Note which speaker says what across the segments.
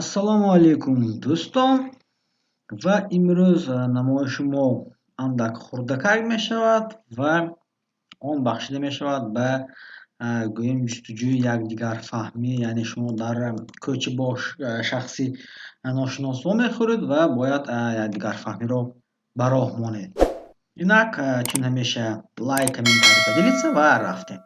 Speaker 1: Ассалому алайкум, дӯстон! Ва имрӯз намоиши мо андак хурдакак мешавад ва он бахшида мешавад ба, гӯем, ҷустуҷӯи якдигарфаҳмӣ, яъне шумо дар кӯча бо шахси ношинос вомехӯред ва бояд якдигарфаҳмиро ба роҳ монед. Инак, чун ҳамеша, лайк, комментарий, поделиться ва рафтем.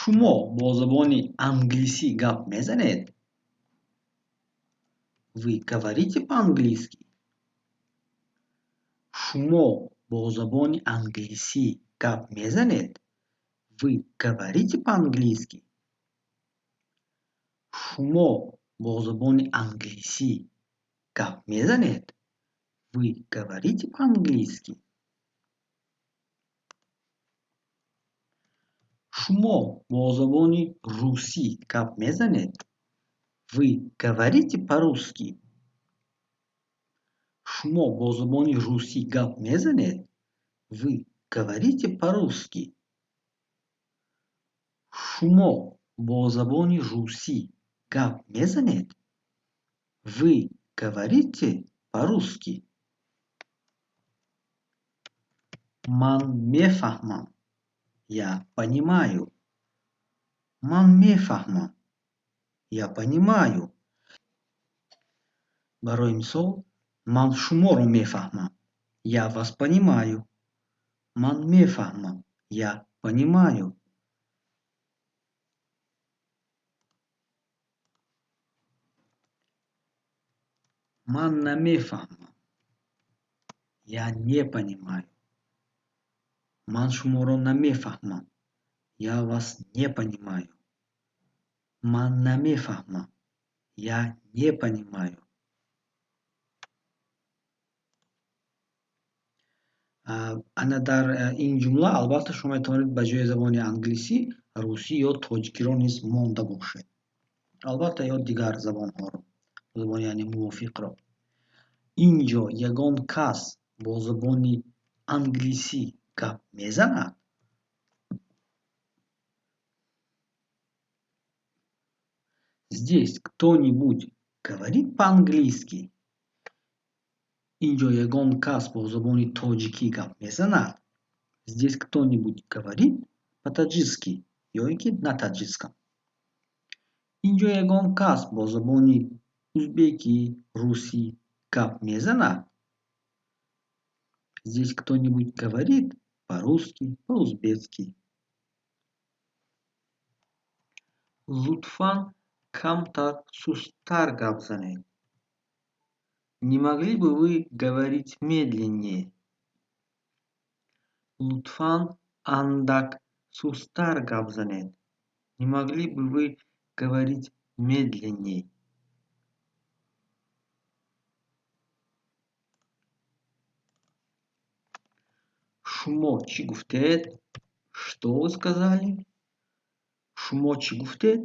Speaker 1: Шумо бо забони англисӣ гап мезанед? Вы говорите по-английски? Шумо бо забони англисӣ гап мезанед? Вы говорите по-английски? Шумо бо забони англисӣ гап мезанед? Вы говорите по-английски? Шумо бо забони русӣ гап мезанед? Вы говорите по-русски? Шумо бо забони русӣ гап мезанед? Вы говорите по-русски? Шумо бо забони русӣ гап мезанед? Вы говорите по-русски? Ман мефаҳмам. Я понимаю. Ман мефаҳмам. Я понимаю. Барои мисол, ман шуморо мефаҳмам. Я вас понимаю. Ман мефаҳмам. Я понимаю. Ман намефаҳмам. Я не понимаю. Ман шуморо намефаҳмам. Я вас не понимаю. Ман намефаҳмам. Я не понимаю. Ана дар ин ҷумла, албатта, шумо метавонед ба ҷои забони англисӣ русӣ ё тоҷикиро низ монда бошед, албатта, ё дигар забонҳоро, забони, яъне, мувофиқро. Ин ҷо ягон кас бо забони англисӣ гап мезанад? Здесь кто-нибудь говорит по-английски? Ин ҷо ягон кас бо забони тоҷикӣ гап мезанад? Здесь кто-нибудь говорит по-таджикски ё ин ки на таджикском? Ин ҷо ягон кас бо забони узбекӣ, русӣ гап мезанад? Здесь кто-нибудь говорит по-русски, по-узбекски? Лутфан, камтар сусттар гап занед. Не могли бы вы говорить медленнее? Лутфан, андак сусттар гап занед. Не могли бы вы говорить медленней? Шумо чӣ гуфтед? Что вы сказали? Шумо чӣ гуфтед?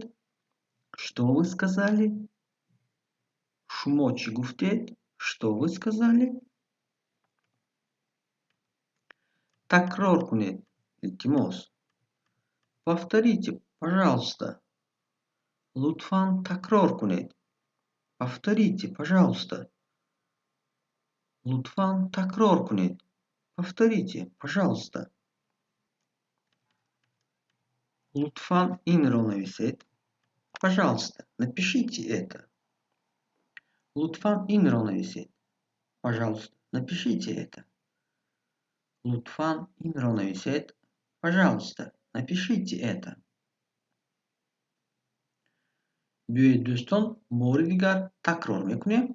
Speaker 1: Что вы сказали? Шумо чӣ гуфтед? Что вы сказали? Такрор кунед, илтимос. Повторите, пожалуйста. Лутфан, такрор кунед. Повторите, пожалуйста. Лутфан, такрор кунед. Повторите, пожалуйста. Лутфан, инро нависед. Пожалуйста, напишите это. Лутфан, инро нависед. Пожалуйста, напишите это. Лутфан, инро нависед. Пожалуйста, напишите это. Биёед, дӯстон, бори дигар такрор мекунем.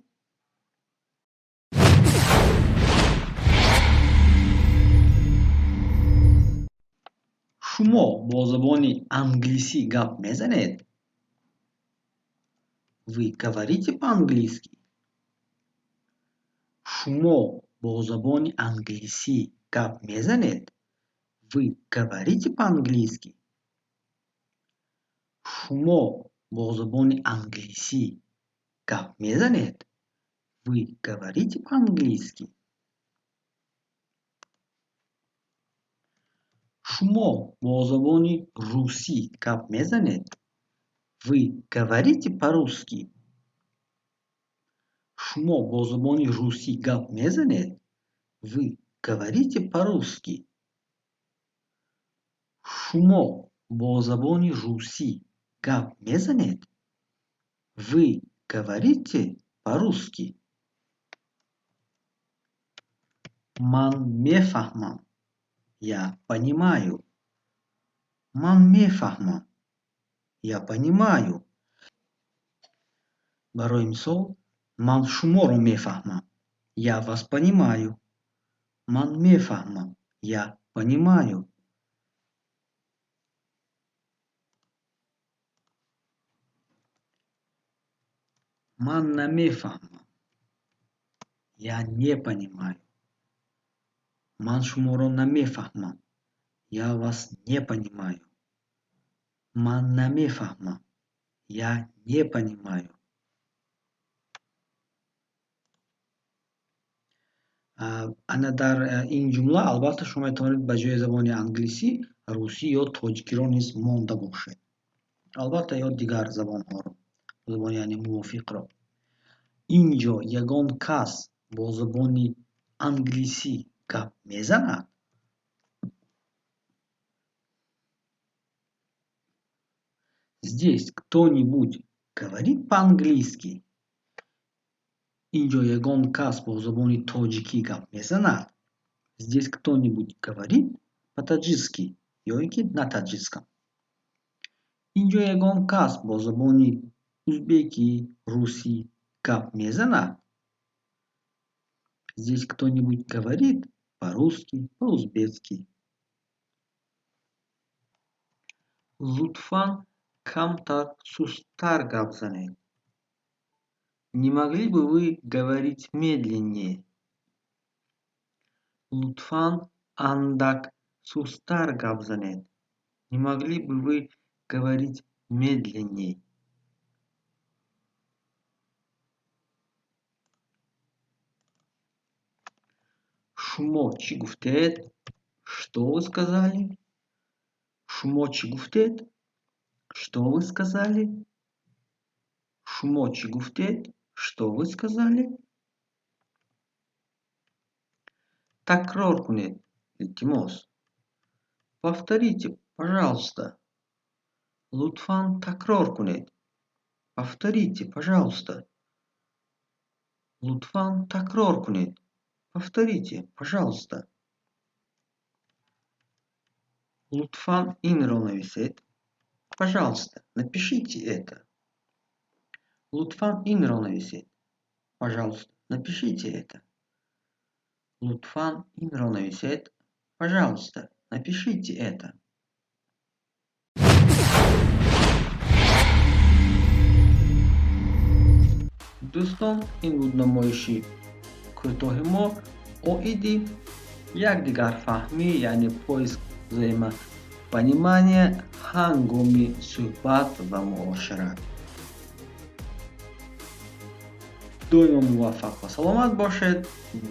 Speaker 1: Шумо бо забони англисӣ гап мезанед? Вы говорите по-английски? Шумо бо забони англисӣ гап мезанед? Вы говорите по-английски? Шумо бо забони англисӣ гап мезанед? Вы говорите по-английски? Шумо бо забони русӣ гап мезанед? Вы говорите по-русски? Шумо бо забони русӣ гап мезанед? Вы говорите по-русски? Шумо бо забони русӣ гап мезанед? Вы говорите по-русски? Ман мефаҳмам. Я понимаю. Ман мефаҳмам. Я понимаю. Барои мисол, ман шуморо мефаҳмам. Я вас понимаю. Ман мефаҳмам. Я понимаю. Ман намефаҳмам. Я не понимаю. Ман шуморо намефаҳмам. Я вас не понимаю. Ман намефаҳмам. Я не понимаю. Ана дар ин ҷумла, албатта, шумо метавонед ба ҷои забони англисӣ русӣ ё тоҷикиро низ монда бошед. Албатта, ё дигар забонҳоро, забони, яъне, мувофиқро. Ин ҷо ягон кас бо забони англисӣ гап мезанад? Здесь кто-нибудь говорит по-английски? Ин ҷо ягон кас бо забони тоҷикӣ гап мезанад? Здесь кто-нибудь говорит по-таджикски ё ин ки на таджикском? Ин ҷо ягон кас бо забони узбекӣ, русӣ гап мезанад? Здесь кто-нибудь говорит по-русски, по-узбекски? Лутфан, камтар сусттар гап занед. Не могли бы вы говорить медленнее? Лутфан, андак сусттар гап занед. Не могли бы вы говорить медленней? Шумо чӣ гуфтед? Что вы сказали? Шумо чӣ гуфтед? Что вы сказали? Шумо чӣ гуфтед? Что вы сказали? Такрор кунед, илтимос. Повторите, пожалуйста. Лутфан, такрор кунед. Повторите, пожалуйста. Лутфан, такрор кунед. Повторите, пожалуйста. Лутфан, инро нависед. Пожалуйста, напишите это. Лутфан, инро нависед. Пожалуйста, напишите это. Лутфан, инро нависед. Пожалуйста, напишите это. Дӯстон, ин буд намоиши кӯтоҳи мо оиди якдигарфаҳмӣ, яъне поиск взаимопонимания ҳангоми суҳбат ва муошират. Доимо муваффақ ва саломат бошед.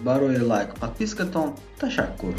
Speaker 1: Барои лайк, подпискатон ташаккур.